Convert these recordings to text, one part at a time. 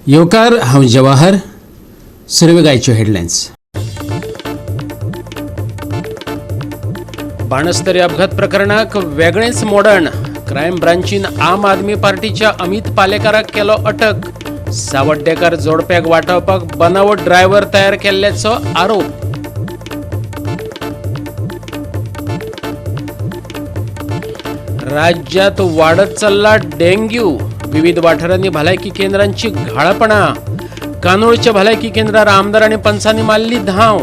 येवकार, हांव जवाहर. सुरवेक आयच्यो हेडलायन्स. बाणस्तारी अपघात प्रकरणाक वेगळेंच मोडण. क्रायम ब्रांचीन आम आदमी पार्टीच्या अमित पालेकाराक केलो अटक. सावड्डेकार जोडप्याक वाटावपाक बनावट ड्रायव्हर तयार केल्ल्याचो आरोप. राज्यात वाडत चल्ला डेंग्यू. विविध वाठारांनी भलायकी केंद्रांची घाळपणां. कानोळच्या भलायकी केंद्रार आमदार आनी पंचांनी मारली धांव.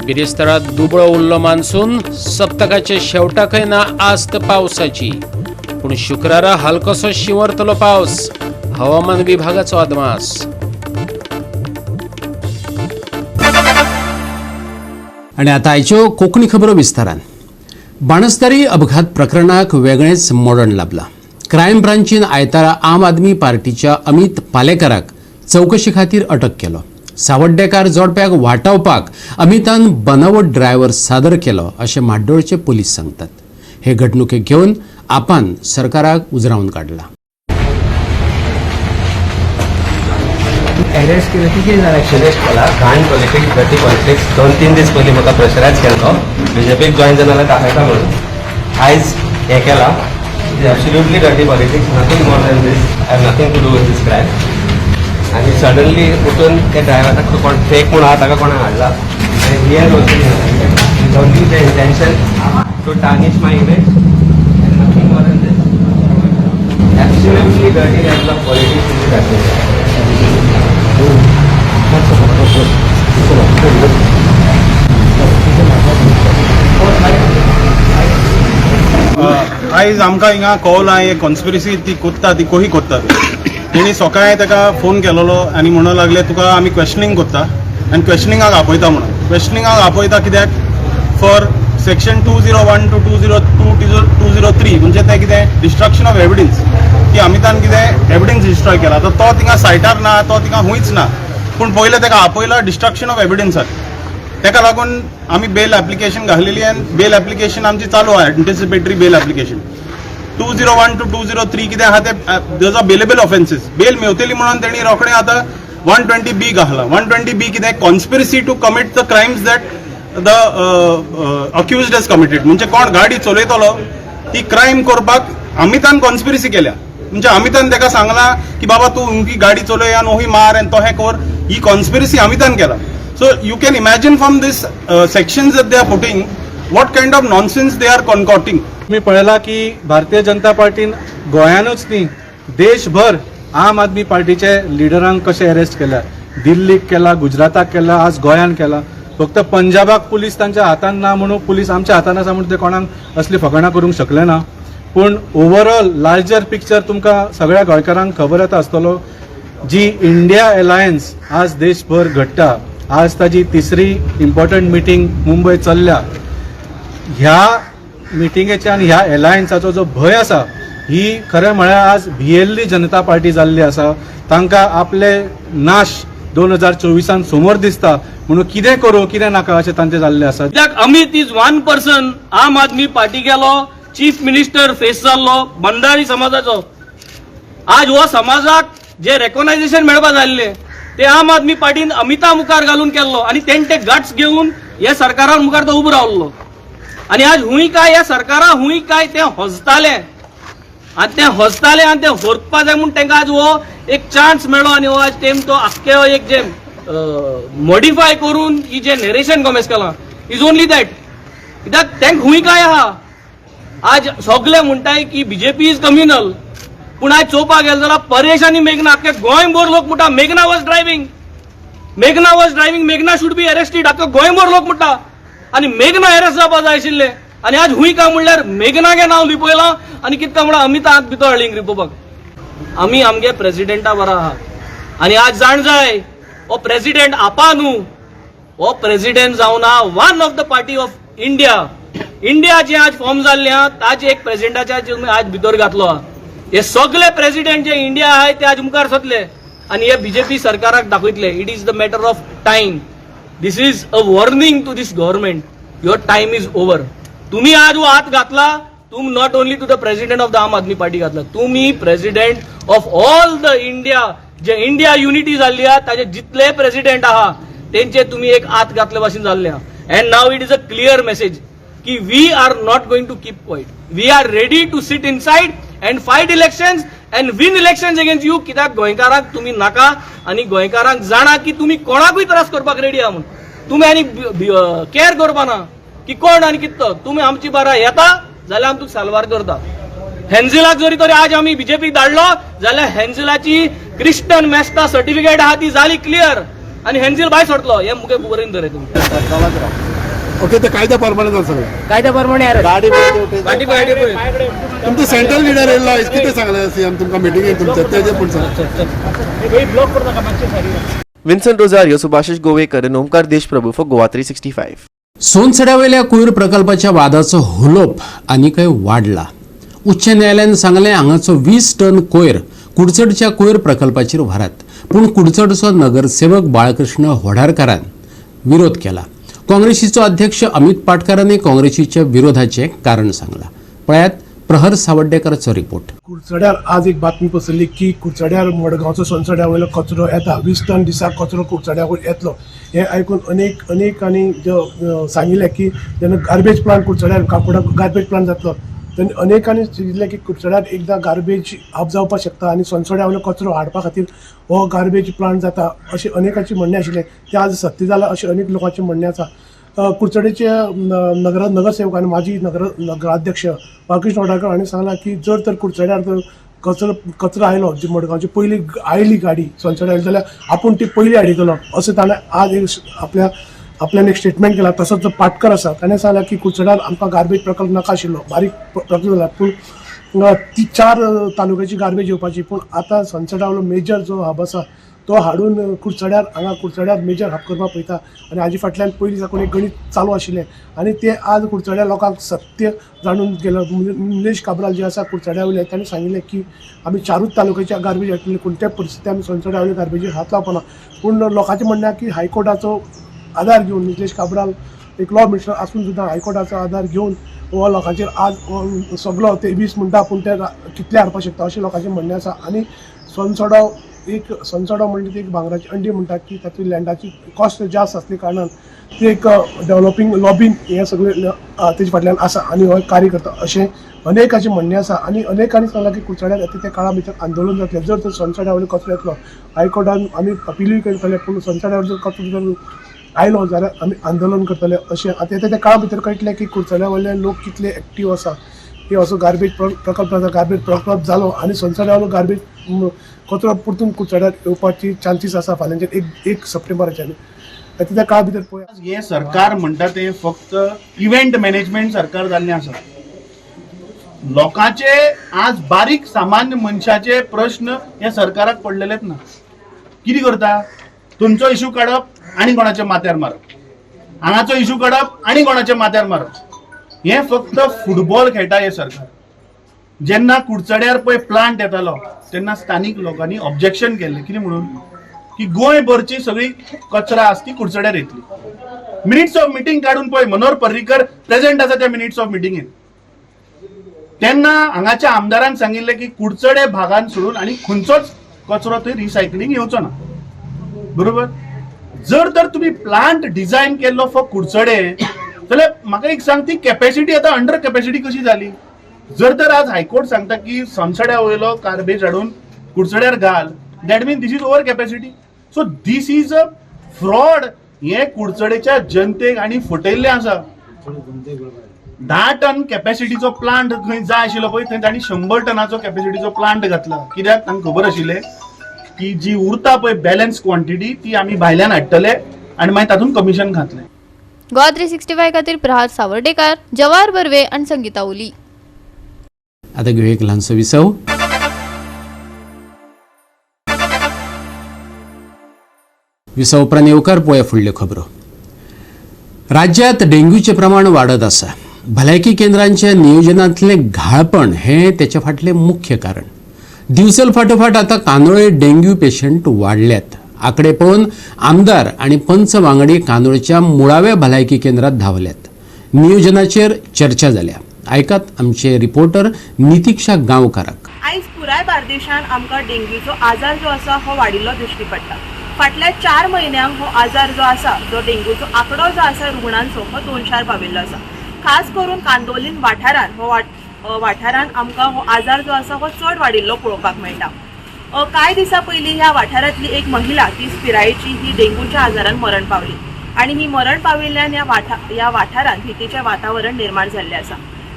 बिरेस्तारा दुबळो उरलो मान्सून. सप्तकाच्या शेवटाकय ना आस्त पावसाची, पूण शुक्रारा हलकोसो शिंवरतलो पावस, हवामान विभागाचो अदमास. आणि आता आयच्यो कोंकणी खबरो विस्तारान. बाणस्तारी अपघात प्रकरणाक वेगळेंच मोडण लाबलां. क्रायम ब्रांचीन आयतारा आम आदमी पार्टीच्या अमित पालेकाराक चवकशी खातीर अटक केलो. सावड्डेकार जोडप्याक वाटावपाक अमितान बनावट ड्रायव्हर सादर केलो अशें म्हाड्डोळचे पुलीस सांगतात. हे घडणुकेक घेवन आपान सरकाराक उजरावन काडला. अरेस्ट केलं की कितें जालें? अरेस्ट केला. घाण पॉलिटिक्स, डर्टी पॉलिटिक्स. 2-3 दीस पयलीं म्हाका प्रेशरायज केल्लो, बीजेपीक जॉयन जाय जाल्यार दाखयता म्हणून. आयज हें केलां. Is absolutely dirty politics, nothing more than this. I have nothing to do with this crime. आनी सडनली उठून त्या ड्रायव्हराक कोण फेक म्हूण आहा ताका कोणा हाडला आनी he has also with only the intention to tarnish my image and nothing more than this. Absolutely dirty level of politics in this. आयज आमकां हिंगा कळलां हे कॉन्स्पिरसी ती कोत्ता, ती कोही कोत्ता ती. तेणी सकाळी ताका फोन केलेलो आनी म्हणूंक लागले, तुका आमी क्वेश्चनींग कोत्ता आनी क्वेश्चनिंगाक आपयता म्हणून. क्वेश्चनिंगाक आपयता कित्याक? For section 201 to 202, 203. म्हणजे तें कितें, डिस्ट्रक्शन ऑफ एविडन्स, की अमितान कितें एविडन्स डिस्ट्रॉय केला. आतां तो थिंगा सायटार ना, तो थिंगा हुंयच ना, पूण पयलें ताका आपयला डिस्ट्रक्शन ऑफ एविडन्साक. ताका लागून आमी बेल एप्लिकेशन घातलेली आनी बेल एप्लिकेशन आमची चालू आहा. Anticipatory bail application 201 to 203 कितें आहा ते, those are bailable offences. Bail मेवतली म्हणून तेणी रोखडें आतां 120B घाला. 120B कितें? Conspiracy to commit the crimes that the accused has committed. म्हणजे कोण गाडी चलयतलो ती क्रायम करपाक अमितान कॉन्स्पिरसी केल्या. म्हणजे अमितान ताका सांगलां की बाबा, तूं उमकी गाडी चलय आनी ओही मार आनी तोहें कर. ही कॉन्स्पिरसी अमितान केला. So you can imagine from this sections that they are putting what kind of nonsense they are concocting. तुम्ही पळयला की भारतीय जनता पार्टीन गोंयानूच न्ही, देशभर आम आदमी पार्टीचे लिडरांक कशे अरेस्ट केल्या. दिल्लीक केला, गुजराताक केला, आज गोंयान केला. फक्त पंजाबाक पुलीस तांच्या हातान ना म्हणून, पुलीस आमच्या हातान आसा म्हणून ते कोणाक असली फकाणां करूंक शकले ना. पूण ओवरऑल लार्जर पिक्चर तुमकां सगळ्या गोंयकारांक खबर येता आसतलो, जी इंडिया अलायन्स आज देशभर घडटा, आज ताजी तिसरी इम्पॉर्टंट मिटींग मुंबय चल्ल्या. ह्या मिटिंगेच्या आनी ह्या एलायन्साचो जो भंय आसा, ही खरें म्हळ्यार आज भियेल्ली जनता पार्टी जाल्ली आसा. तांकां आपले नाश 2024 समोर दिसता, म्हणून कितें करूं कितें नाका अशें तांचें जाल्लें आसा. कित्याक अमित is one person. आम आदमी पार्टी गेलो, चीफ मिनिस्टर फेस जाल्लो बंधारी समाजाचो. आज हो समाजाक जे रेकॉग्नायझेशन मेळपा जाल्ले ते आम आदमी पार्टीन अमिता मुखार घालून केल्लो आनी तेणे ते गट्स घेवन हे सरकारा मुखार तो उबो रावल्लो. आनी आज हुंय काय ह्या सरकारा हुंय काय ते हजताले आनी ते हजताले आनी ते हरपा जाय म्हूण तांकां आज हो एक चान्स मेळ्ळो. आनी हो आज तेम तो आख्खे एक जे मॉडिफाय करून ही जे नरेशन कॉमेस केलां is only that. कित्याक तांकां हुंय काय आहा. आज सगळे म्हणटाय की बीजेपी is communal, पूण आज चोवपाक गेले जाल्यार परेश आनी मेघना, आख्खे गोंयभर लोक म्हणटा मेघना वॉज ड्रायव्हिंग, मेघना वॉज ड्रायव्हिंग, मेघना should be arrested. आख्खो गोंयभर लोक म्हणटा आनी मेघना अरेस्ट जावपा जाय आशिल्ले. आनी आज हुंय काय म्हणल्यार मेघनागे नांव लिपयलां आनी कितें काय म्हणल्यार अमिता हात भितर हाडली लिपोवपाक. आमी आमगे प्रेसिडेंटा बरा आहा आनी आज जाण जाय, हो प्रेसिडेंट आपा न्हू, हो प्रेसिडेंट जावन आहा one of the party of India. India जे आज फॉर्म जाल्ले आहा ताजे एक प्रेसिडेंटाच्या तुमी आज भितर घातलो आहा. हे सगळे प्रेसिडेंट जे इंडिया आहाय ते आज मुखार सरले आनी हे बीजेपी सरकाराक दाखयतले. It is the matter of time. This is a warning to this government. Your time is over. तुम्ही आज हो हात घातला. तुम not only to the president of the Aam Aadmi Party घातला, तुम्ही president of all the India, J India unity जाल्ली आहा ताजे जितले प्रेसिडेंट आहा तेंचे तुम्ही एक आत घातले भाशेन जाल्ले आहा. And now it is a clear message की we are not going to keep quiet. We are ready to sit inside and fight elections and win elections against you. कित्याक गोंयकारांक तुमी नाका आनी गोंयकारांक जाणा की तुमी कोणाकूय त्रास करपाक रेडी आहा म्हूण. तुमी आनी केअर करपा ना की कोण आनी कितलो. तुमी आमची बारा येता जाल्यार आमी तुका साल्वार करता. हेन्झलाक जरी तरी आज आमी बीजेपीक धाडलो जाल्यार हेन्झलाची क्रिस्टन मेस्ता सर्टिफिकेट आहा ती जाली क्लियर आनी हेन्झल भायर सरतलो हें मुगे बरोवन दवराय तुमी. ओके, ते कायद्या प्रमाणे जाता सगळं. कायद्या प्रमाणे. तुमचं सेंट्रल लिडर येयल्लो आयज, कितें सांगलें सीएम तुमकां मिटिंगेक तुमच्या तेजें पूण सांग. Vincent Rosario, Subhashish Govekar and Omkar Deshprabhu for Goa 365. सोनसड्यावयल्या कोयर प्रकल्पाच्या वादाचो हुलोप आनीकय वाडला. उच्च न्यायालयान सांगलें, हांगाचो 20 टन कोयर कुडचडच्या कोयर प्रकल्पाचेर व्हरात. पूण कुडचडचो नगरसेवक बाळकृष्ण होडारकारान विरोध केला. काँग्रेसीचो अध्यक्ष अमित पाटकारानय काँग्रेसीच्या विरोधाचें कारण सांगलां. पळयात प्रहर सावड्डेकराचो रिपोर्ट. कुडचड्यार आज एक बातमी पसरली की कुडचड्यार मडगांवचो सोनसड्या वयलो कचरो येता, 20 टन दिसाक कचरो कुडचड्या वयर येतलो. हें आयकून अनेक अनेकांनी सांगिल्लें की जेन्ना गार्बेज प्लांट कुडचड्यार काकोडा गार्बेज प्लांट जातलो तेन्ना अनेकांनी चिंतलें की कुडचड्यार एकदां गार्बेज हब जावपाक शकता आनी सोनसड्या वयलो कचरो हाडपा खातीर हो गार्बेज प्लांट जाता अशें अनेकांचें म्हणणें आशिल्लें. तें आज सत्य जालां अशें अनेक लोकांचें म्हणणें आसा. कुडचडेचे नगरसेवक आनी माजी नगराध्यक्ष बाळकृष्ण होडारकर हांणी सांगलां की जर तर कुडचड्यार जर कचरो आयलो, जी मडगांवची पयली आयली गाडी सोनसड्यार जाल्यार आपूण ती पयली हाडितलो अशें ताणें आज एक आपल्यान एक स्टेटमेंट केला. तसोच जो पाटकर आसा ताणें सांगलां की कुडचड्यार आमकां गार्बेज प्रकल्प नाका आशिल्लो, बारीक प्रकल्प जाला, पूण ती 4 तालुक्याची गार्बेज येवपाची, पूण आतां सोनसड्या वयलो मेजर जो हब आसा तो हाडून कुडचड्यार हांगा कुडचड्यार मेजर हब करपाक पळयता आनी हाजे फाटल्यान पयलीं साकून एक गणीत चालू आशिल्लें आनी तें आज कुडचड्या लोकांक सत्य जाणून गेलो. निलेश काब्राल जे आसा कुडचड्या वयले ताणें सांगिल्लें की आमी 4 तालुक्याच्या गार्बेज हाडटले, कोणत्याय परिस्थिती आमी सोनसड्या वयले गार्बेजीक हात लावपा ना. पूण लोकांचें म्हणणें आहा की हायकोर्टाचो आदार घेवन निलेश काब्राल एक लॉ मिनिस्टर आसून सुद्दां हायकोर्टाचो आदार घेवन हो लोकांचेर आज सगलो ते 20 म्हणटा पूण ते कितले हाडपाक शकता अशें लोकांचें म्हणणें आसा. आनी सोनसडो एक सोनसडो म्हणजे ती एक भांगराची अंडी म्हणटात की तातूंत लँडाची कॉस्ट जास्त आसली कारणान ती एक डेव्हलपींग लॉबींग हें सगळें तेजे फाटल्यान आसा आनी हो कार्य करता अशें अनेकाचें म्हणणें आसा. आनी अनेकांनी सांगलां की कुडचड्यार येता त्या काळा भितर आंदोलन जातलें जर तर सोनसड्या वयलो कचरो येतलो. हायकोर्टान आमी अपिलूय करतले, पूण सोनसड्या वयलो जर कचरो जर आयलो जाल्यार आमी आंदोलन करतले अशें. आतां येता त्या काळा भितर कळटलें की कुडचड्या वयले लोक कितले एक्टीव आसा की असो गार्बेज प्रकल्प जाता, गार्बेज प्रकल्प जालो आनी सोनसड्या वयलो गार्बेज कचरो परतून कुडचड्यार येवपाची चान्सीस आसा फाल्यांच्यान 1 सप्टेंबराच्यान. आतां त्या काळा भितर पळोवया. हे सरकार म्हणटा ते फक्त इव्हेंट मॅनेजमेंट सरकार जाल्लें आसा. लोकांचे आज बारीक सामान्य मनशाचे प्रश्न हे सरकाराक पडलेलेच ना. कितें करता, तुमचो इशू काडप आनी कोणाच्या माथ्यार मारप, हांगाचो इशू काडप आनी कोणाच्या माथ्यार मारप, हें फक्त फुटबॉल खेळटा हें सरकार. जेन्ना कुडचड्यार पळय प्लांट येतालो तेन्ना स्थानीक लोकांनी ऑब्जेक्शन केल्लें, कितें म्हणून की गोंयभरची सगळी कचरा आसा ती कुडचड्यार येतली. मिनिट्स ऑफ मिटींग काडून पळय, मनोहर पर्रीकर प्रेझेंट आसा त्या मिनिट्स ऑफ मिटिंगेन. तेन्ना हांगाच्या आमदारान सांगिल्लें की कुडचडे भागान सोडून आनी खंयचोच कचरो थंय रिसायकलींग येवचो ना, बरोबर. जर तर तुमी प्लांट डिझायन केल्लो फॉर कुडचडे जाल्यार म्हाका एक सांग, ती कॅपॅसिटी आतां अंडर कॅपॅसिटी कशी जाली? जर तर आज हायकोर्ट सांगता की सनसड्या वयलो गार्बेज हाडून कुडचड्यार घाल, that mean this is over capacity. So this is a fraud. हे कुडचडेच्या जनतेक आनी फटयल्लें आसा. 10 टन कॅपॅसिटीचो प्लांट खंय जाय आशिल्लो पळय थंय तांणी 100 टनाचो कॅपॅसिटीचो प्लांट घातला. कित्याक तांकां खबर आशिल्लें की जी उरता पळय बॅलन्स क्वॉन्टिटी ती आमी भायल्यान हाडटले आनी मागीर तातूंत कमिशन खातले. गोवा 365 खातीर प्रहार सावर्डेकार, जवाहर बर्वे आनी संगीता ओली. आता घेऊया एक ल्हानसो विसव. विसव उपरांत येवकार पळोवया फुडल्यो खबरो. राज्यांत डेंग्यूचें प्रमाण वाडत आसा. भलायकी केंद्रांच्या नियोजनांतलें घाळपण हें तेच्या फाटलें मुख्य कारण. दिवचल फाटोफाट आतां कांदोळे डेंग्यू पेशंट वाडल्यात. आंकडे पळोवन आमदार आनी पंच वांगडी कांदोळच्या मुळाव्या भलायकी केंद्रात धांवल्यात. नियोजनाचेर चर्चा जाल्या. आयकात आमचे रिपोर्टर नितिक्षा गांवकाराक. आयज पुराय बार्देशान आमकां डेंग्यूचो आजार जो आसा हो वाडिल्लो दिश्टी पडटा. फाटल्या 4 म्हयन्यांक हो आजार जो आसा, जो डेंग्यूचो आंकडो जो आसा रुग्णांचो हो 200 पाविल्लो आसा. खास करून कांदोलीन वाठारान हो वाठारान आमकां हो आजार जो आसा हो चड वाडिल्लो पळोवपाक मेळटा. कांय दिसां पयलीं ह्या वाठारांतली एक महिला 30 पिरायेची ही डेंग्यूच्या आजारान मरण पावली आनी ही मरण पाविल्ल्यान ह्या वाठारान भितीचें वातावरण निर्माण जाल्लें आसा.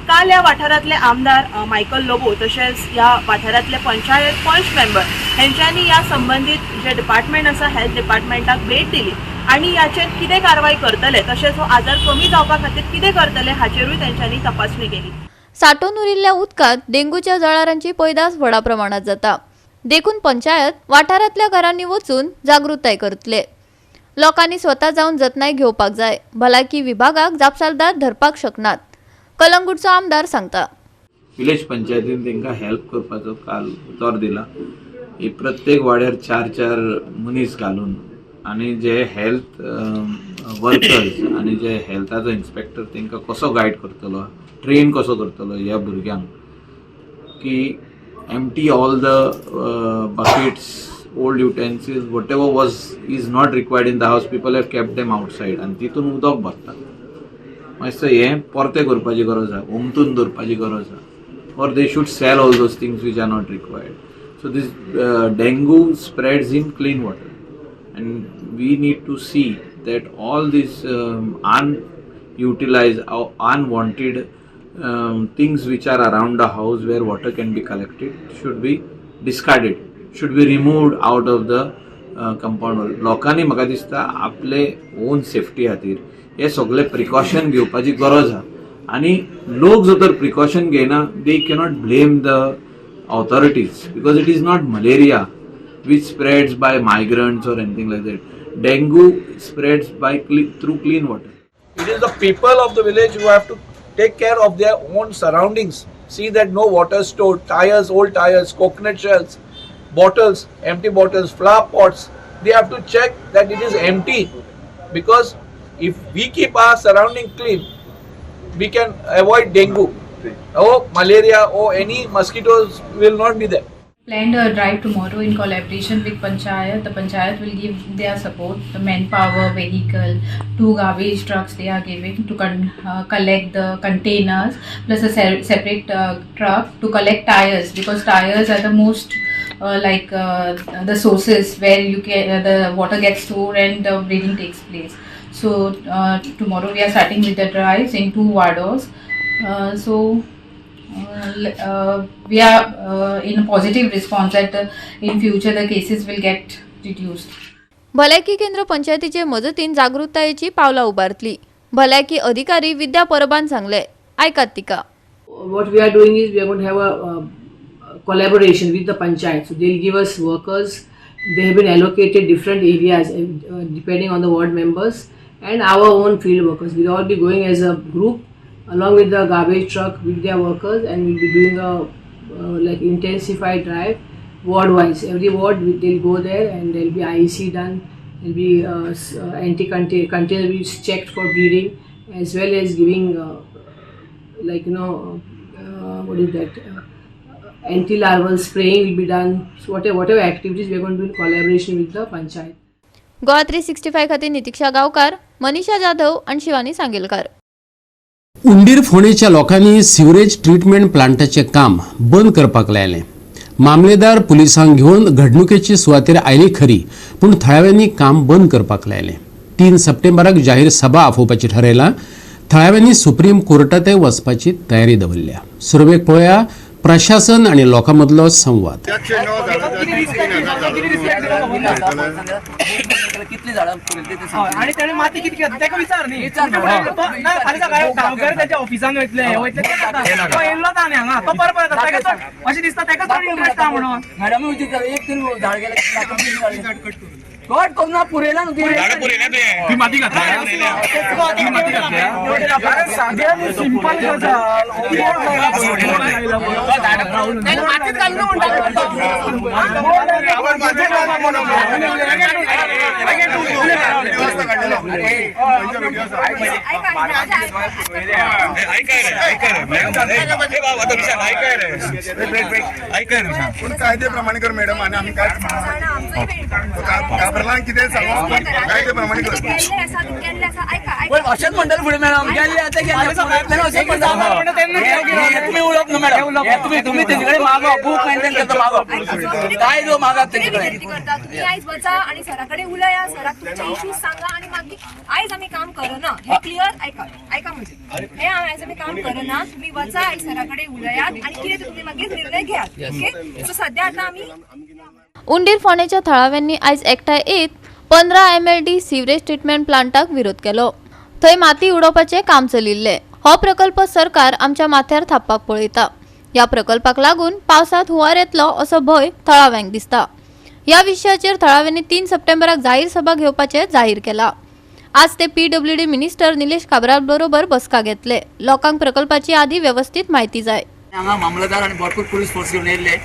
काल ह्या वाठारांतले आमदार मायकल लोबो तशेंच ह्या वाठारांतले पंचायत पंच मेंबर हेंच्यांनी ह्या संबंदीत जे डिपार्टमेंट आसा हेल्थ डिपार्टमेंटाक भेट दिली आनी ह्याचेर कितें कारवाय करतले तशेंच हो आजार कमी जावपा खातीर कितें करतले हाचेरूय तेंच्यांनी तपासणी केली. साठोवन उरिल्ल्या उदकांत डेंगूच्या जळारांची पैदास व्हडा प्रमाणात जाता, देखून पंचायत वाठारांतल्या घरांनी वचून जागृताय करतले. लोकांनी स्वता जावन जतनाय घेवपाक जाय. भलायकी विभागाक जापसालदार धरपाक शकनात, कलंगूटचो आमदार सांगता. विलेज पंचायतीन तांकां हेल्प करपाचो काल उतर दिला. ही प्रत्येक वाड्यार 4-4 मनीस घालून आनी जे हेल्थ वर्कर्स आनी जे हेल्थाचो इन्स्पेक्टर तांकां कसो गायड करतलो, ट्रेन कसो करतलो ह्या भुरग्यांक की empty all the buckets, old utensils, whatever was is not required in the house, people have kept them outside आनी तितून उदक भरता. मातसो हें परतें करपाची गरज आसा, उमतून दवरपाची गरज आसा, or they should sell all those things which are not required. So this dengue spreads in clean water and we need to see that all these unutilized or unwanted things which are around the house where water can be collected should be discarded, should be removed out of the compound wall. लोकांनी म्हाका दिसता आपले own safety खातीर हे सगळे precaution घेवपाची गरज आसा आनी लोक जर तर प्रिकॉशन घेयना they cannot blame the authorities because it is not malaria which spreads by migrants or anything like that. Dengue spreads by through clean water. It is the people of the village who have to take care of their own surroundings, see that no water stored, tires, old tires, coconut shells, bottles, empty bottles, flower pots. They have to check that it is empty, because if we keep our surrounding clean, we can avoid dengue or malaria or any mosquitoes will not be there. Planned a drive tomorrow in collaboration with Panchayat. The Panchayat will give their support, the manpower, vehicle, 2 garbage trucks they are giving to collect the containers, plus a separate truck to collect tires, because tires are the most the sources where you can the water gets stored and the breeding takes place. So tomorrow we are starting with the drives in 2 wards. We are in a positive response that in future the cases will get reduced. भलायकी केंद्र पंचायतीचे मजतीन जागृतायेची पावलां उबारतली. भलायकी अधिकारी विद्या परबान सांगले, आयकात तिका. What we are doing is we are going to have a collaboration with the panchayat. So they'll give us workers. They have been allocated different areas depending on the ward members and our own field workers. We'll all be going as a group along with the garbage truck with their workers, and we'll be doing a like intensified drive ward wise. Every ward they'll go there and there'll be IEC done. There'll be anti-container will be checked for breeding, as well as giving what is that, anti-larval spraying will be done. So whatever activities we are going to do in collaboration with the panchayat. Goa 365 खातीर नितिक्षा गांवकार, मनीषा जाधव आणि शिवानी सांगेलकार. उंडीर फोंडेच्या लोकांनी sewerage treatment प्लांटाचें काम बंद करपाक लायलें. मामलेदार पुलिसांक घेवन घडणुकेची सुवातेर आयली खरी, पूण थळाव्यांनी काम बंद करपाक लायलें. 3 सप्टेंबराक जाहीर सभा आफोवपाची ठरयलां. थळाव्यांनी सुप्रीम कोर्टांतय वचपाची तयारी दवरल्या. सुरवेक पळोवया प्रशासन आनी लोकां मदलो संवाद. कितली झाडां आणि त्याने माती किती तेका विचार न्ही गांवकार त्याच्या ऑफिसान वयतले वयतले तो येयल्लो ना हांगा तो परत परत ताका अशें दिसता ताका चड इंट्रस्ट आहा म्हणून. मॅडम एक तरी झाड गेलें. कट करूं पुरयला न्हू तुवें माती घातल्या साद्या सिंपल गजाल मातीत घालून म्हणटा. कायदे प्रमाणे कर मॅडम आणि आम्ही काय घाबरला कितें सांगू कायदे प्रमाणे कर. अशेंच म्हणटले फुडें मॅडम गेल्ले आतां गेल्ले अशेंच म्हणटा. तुमी उलोवप न्हू मॅडम, तुमी तुमी तेंचे कडेन मागो बूक मेंटेन करता मागो काय जो मागात तेंचे कडेन. तुम्ही आयज वचा आणि सरा कडेन उलया, सराक तुमचे इश्यूज सांगा आणि मागीर आयज आमी काम करना हे क्लियर. आयका आयका म्हणजे हे आयज आमी काम करना, तुम्ही वचा आयज सरा कडेन उलयात आणि कितें तुमी मागीर निर्णय घेयात. ओके, सो सध्या आता आमी उंडीर फोंडेच्या थळाव्यांनी आयज एकठांय येत 15 MLD sewerage treatment प्लांटाक विरोध केलो. थंय माती उडोवपाचें काम चलिल्लें. हो प्रकल्प सरकार आमच्या माथ्यार थापपाक पळयता. ह्या प्रकल्पाक लागून पावसांत हुंवार येतलो असो भंय थळाव्यांक दिसता. ह्या विशयाचेर थळाव्यांनी 3 सप्टेंबराक जाहीर सभा घेवपाचें जाहीर केलां. आज ते PWD minister Nilesh Cabral बरोबर बसका घेतले. लोकांक प्रकल्पाची आदी व्यवस्थीत म्हायती जाय. हांगा मामलदार आनी भरपूर पुलीस फोर्स घेवन येयल्ले.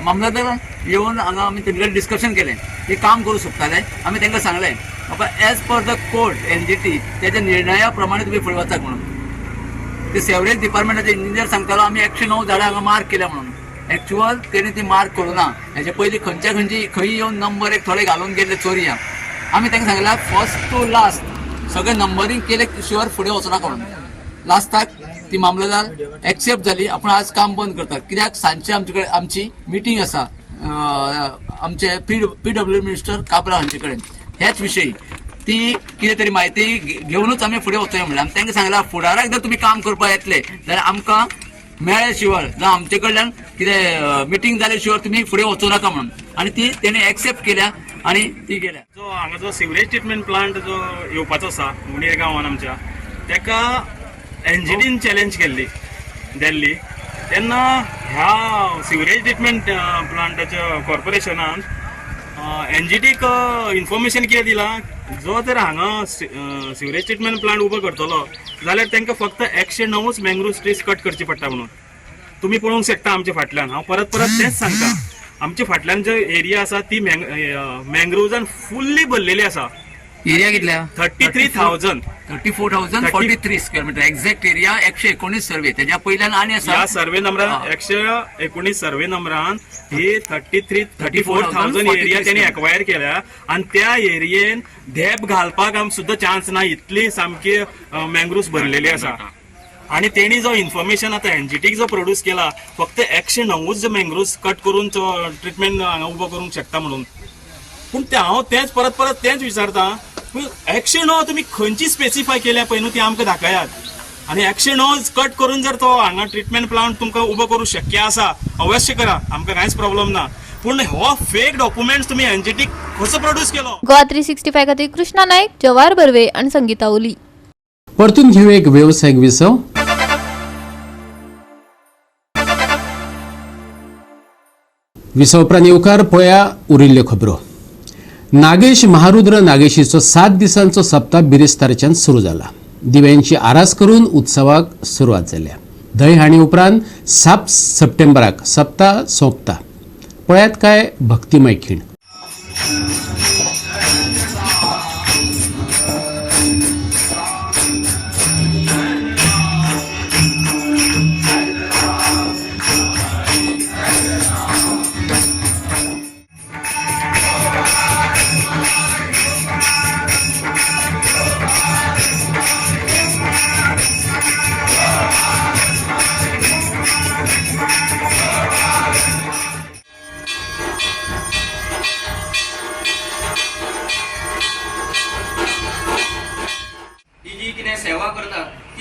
मामलदारान येवन हांगा आमी तेंचे कडेन डिस्कशन केलें, ते काम करूं सोदताले. आमी तांकां सांगलें बाबा as per the court NGT तेच्या निर्णया प्रमाणे तुमी फुडें वचात म्हणून. ते सेवरेज डिपार्टमेंटाचे इंजिनियर सांगतालो आमी 109 झाडां हांगा मार्क केल्या म्हणून. एक्चुअल तेणी ती मार्क करूं ना. हेचे पयलीं खंयच्या खंयची खंय येवन नंबर एक थोडे घालून गेल्ले चोरयां. आमी तांकां सांगला फर्स्ट टू लास्ट सगळें नंबरींग केले शिवर फुडें वचनाका म्हणून. लास्टाक ती मामलेदार एक्सेप्ट जाली. आपण आज काम बंद करतात कित्याक सांजचे आमचे कडेन आमची मिटींग आसा आमचे PW minister Cabral हांचे कडेन ह्याच विशयी. ती कितें तरी म्हायती घेवनूच आमी फुडें वचोया म्हणलें. आमी तांकां सांगलां फुडाराक जर तुमी काम करपाक येतले जाल्यार आमकां मेळ्ळे शिवर जावं आमचे कडल्यान कितें मिटींग जाले शिवर तुमी फुडें वचूं नाका म्हणून. आनी ती तेणी एक्सेप्ट केल्या आनी ती गेल्या. जो हांगा जो सिवरेज ट्रिटमेंट प्लांट जो येवपाचो आसा उणीर गांवान आमच्या, तेका एनजीटीन चॅलेंज केल्ली दिल्ली. तेन्ना ह्या सिवरेज ट्रिटमेंट प्लांटाच्या कॉर्पोरेशनान एनजीटीक इन्फॉर्मेशन कितें दिलां, जो तर हांगा सिवरेज ट्रिटमेंट प्लांट उबो करतलो जाल्यार तांकां फक्त 109 मँग्रोव ट्रीज कट करची पडटा म्हणून. तुमी पळोवंक शकता आमच्या फाटल्यान, हांव परत परत तेंच सांगता, आमच्या फाटल्यान जो एरिया आसा ती मँग्रोव्जान फुल्ली भरलेली आसा. एरिया कितल्या 33,000 34,043 square metre exact area 119 survey. त्याच्या पयल्यान आनी आसा ह्या सर्वे नंबरान 119 सर्वे नंबरान ही 34,000 एरिया त्यांनी एक्वायर केल्या आणि त्या एरियेन धेप घालपाक आम सुद्दां चान्स ना, इतली सामकी मँग्रोव्स भरलेली आसा. आणि तेणी जो इन्फॉर्मेशन आतां एनजीटीक जो प्रोड्यूस केला फक्त 109 मँग्रोव्स कट करून ट्रिटमेंट हांगा उबो करूंक शकता म्हणून. पूण ते हांव तेंच परत परत तेंच विचारता, 109 तुमी खंयची स्पेसिफाय केल्या पळय न्हू ती आमकां दाखयात. आनी 109 कट करून जर तो हांगा ट्रिटमेंट प्लांट तुमकां उबो करूंक शक्य आसा अवश्य करा, आमकां कांयच प्रॉब्लम ना. पूण हो फेक डॉक्युमेंट्स तुमी एनजीटीक कसो प्रोड्यूस केलो? गोवा 365 खातीर कृष्णा नाईक, जवाहर बर्वे आनी संगीता ओली. परतून घेऊ एक वेवसायीक विसव. विसव उपरांत येवकार पळया उरिल्ल्यो खबरो. नागेश महारुद्र नागेशीचो 7 दिसांचो सप्ताह बिरेस्तारच्यान सुरू जाला. दिव्यांची आरास करून उत्सवाक सुरवात जाल्या. दही हाणी उपरांत 7 सप्टेंबराक सप्ताह सोंपता. पळयात काय भक्तिमय खीण.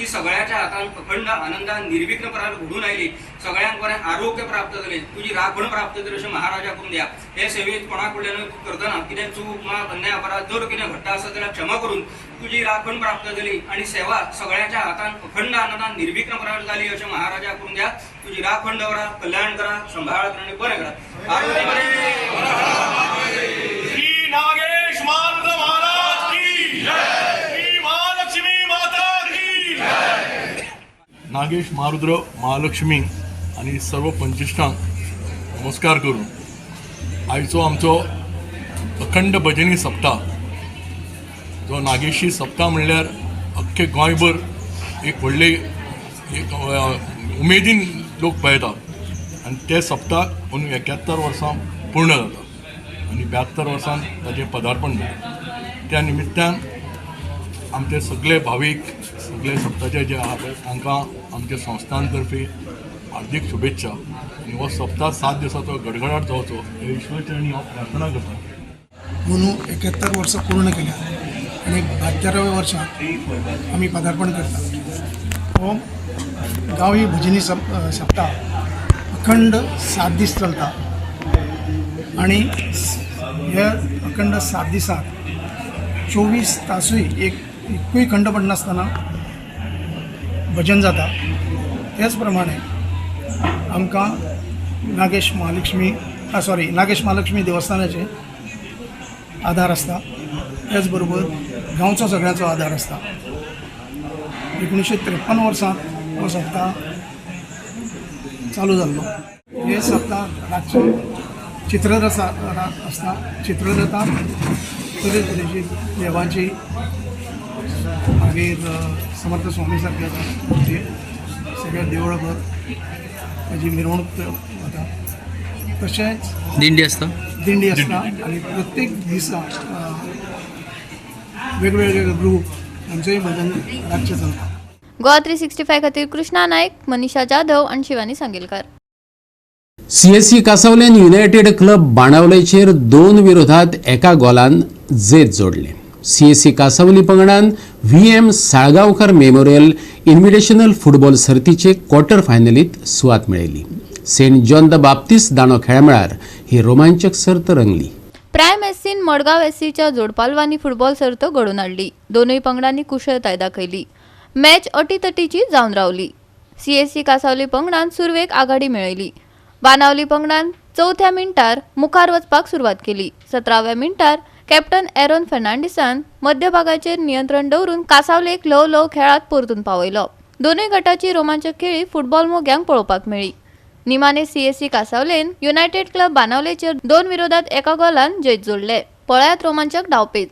सगळ्याच्या हातान अखंड आनंदान निर्विघ्नपणान घडून आयली, सगळ्यांक बरें आरोग्य प्राप्त जालें, तुजी राखण प्राप्त जाली अशें महाराजा करून द्या. हे सेवेत कोणा कडल्यान करतना कितें चूक माग अन्याय अपराध जर कितें घडटा आसत जाल्यार क्षमा करून तुजी राखण प्राप्त जाली आनी सेवा सगळ्याच्या हातान अखंड आनंदान निर्विघ्नपणान जाली अशें महाराजा करून द्या. तुजी राखण दवरा, कल्याण करा, संभाळ करा आनी बरें करा. नागेश महारुद्र महालक्ष्मी आनी सर्व पंचिश्टांक नमस्कार करून आयचो आमचो अखंड भजनी सप्ताह जो नागेशी सप्ताह म्हणल्यार अख्खे गोंयभर एक व्हडले एक उमेदीन लोक पळयतात आनी ते सप्ताक अंदू 71 वर्सां पूर्ण जाता आनी 72 वर्सां ताचें पदार्पण जाता. त्या निमित्तान आमचे सगळे भावीक सगळे सप्ताचे जे आहा पळय तांकां आमच्या संस्थान तर्फे हार्दीक शुभेच्छा आनी हो सप्ताह 7 दिसाचो गडगडाट जावचो हे ईश्वरचरणी हांव प्रार्थना करता. अंदू 71 वर्सां पूर्ण केल्या आनी 72व्या वर्साक आमी पदार्पण करतात. हो गांवी भजनी सप्ताह अखंड 7 दीस चलता आनी हे अखंड 7 दिसांत 24 तासूय एकूय खंड पडनासतना भजन जाता. तेच प्रमाणे आमकां नागेश महालक्ष्मी देवस्थानाचे आदार आसता, त्याच बरोबर गांवचो सगळ्यांचो आदार आसता. 1953 वर्सांत हो सप्ताह चालू जाल्लो. हे सप्ताह रातचो चित्ररथ आसता. चित्ररथात तरेतरेची देवांची मागीर समर्थ स्वामी सारक्या सगळ्या देवळभर ताजी मिरवणूक वता. तशेंच दिंडी आसता, दिंडी आसता आनी प्रत्येक दिसा वेगवेगळे ग्रूप हांचेय भजन रातचें चलता. गोवा 365 खातीर कृष्णा नायक, मनीषा जाधव आनी शिवानी सांगेलकार. सीएससी कासावलेन युनायटेड क्लब बाणावलेचेर 2-1 गोलान जैत जोडले. सीएससी कासावली पंगडान VM Salgaonkar memorial invitational football सर्तीचे क्वॉर्टर फायनलीत सुवात मेळयली. सेंट जॉन the बाप्तिस्त दांडो खेळामळार ही रोमांचक सर्त रंगली. प्रायम एससीन मडगांव एससीच्या जोडपालवांनी फुटबॉल सर्त घडोवन हाडली. दोनूय पंगडांनी कुशळताय दाखयली. मॅच अटीतटीची जावन रावली. सीएससी कासावली पंगडान सुरवेक आघाडी मेळयली. बाणावली पंगडान 4थ्या मिनटार मुखार वचपाक सुरवात केली. 17व्या मिनटार कॅप्टन एरोन फर्नांडीसान मध्यभागाचेर नियंत्रण दवरून कासावलेक ल्हव ल्हव खेळात परतून पावयलो. दोनूय गटाची रोमांचक खेळी फुटबॉल मोग्यांक पळोवपाक मेळ्ळी. निमाणे सीएससी कासावलेन युनायटेड क्लब बाणावलेचेर 2-1 गोलान जैत जोडले. पळयात रोमांचक डावपेच.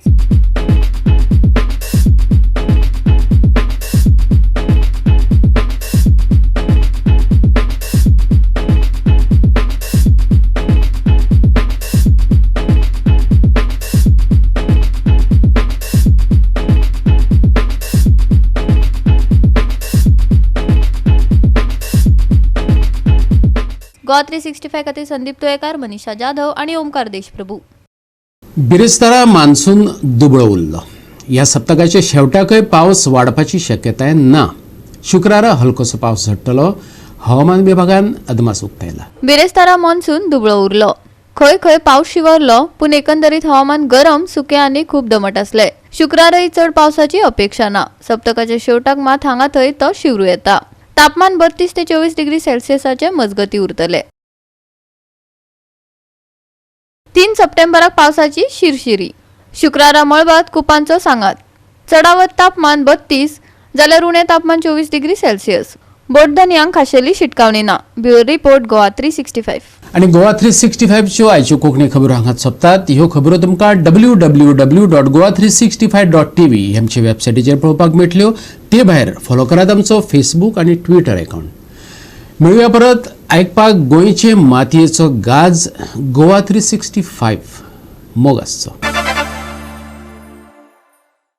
गोवा 365 खातीर संदीप तुयेकार, मनीषा जाधव आनी ओमकार देशप्रभू. बिरेस्तारा मान्सून दुबळो उरलो. ह्या सप्तकाच्या शेवटाकय पावस वाडपाची शक्यताय ना. शुक्रारा हलकोसो पावस झडटलो, हवामान विभागान अदमास उक्तायला. बिरेस्तारा मान्सून दुबळो उरलो. खंय खंय पावस शिवरलो, पूण एकंदरीत हवामान गरम, सुकें आनी खूब दमट आसले. शुक्रारय चड पावसाची अपेक्षा ना. सप्तकाच्या शेवटाक मात हांगा थंय तो शिवरू येता. तापमान 32 ते 24 डिग्री सेल्सियसाचे मजगती उरतले. 3 सप्टेंबराक पावसाची शिरशिरी. शुक्रारा मळबात कुपांचो सांगात. चडावत तापमान 32 जाल्यार उणें तापमान 24 डिग्री सेल्सियस. बोटधनयांक खाशेली शिटकावणी ना. Bureau report, Goa 365. आनी गोवा 365च्यो आयच्यो कोंकणी खबरो हांगात सोंपतात. ह्यो खबरो तुमकां www.goa365.tv ही आमच्या वेबसायटीचेर पळोवपाक मेळटल्यो. ते भायर फॉलो करात आमचो फेसबूक आनी ट्विटर अकावंट. मेळुया परत आयकपाक गोंयचे मातयेचो गाज गोवा 365. मोग आसचो.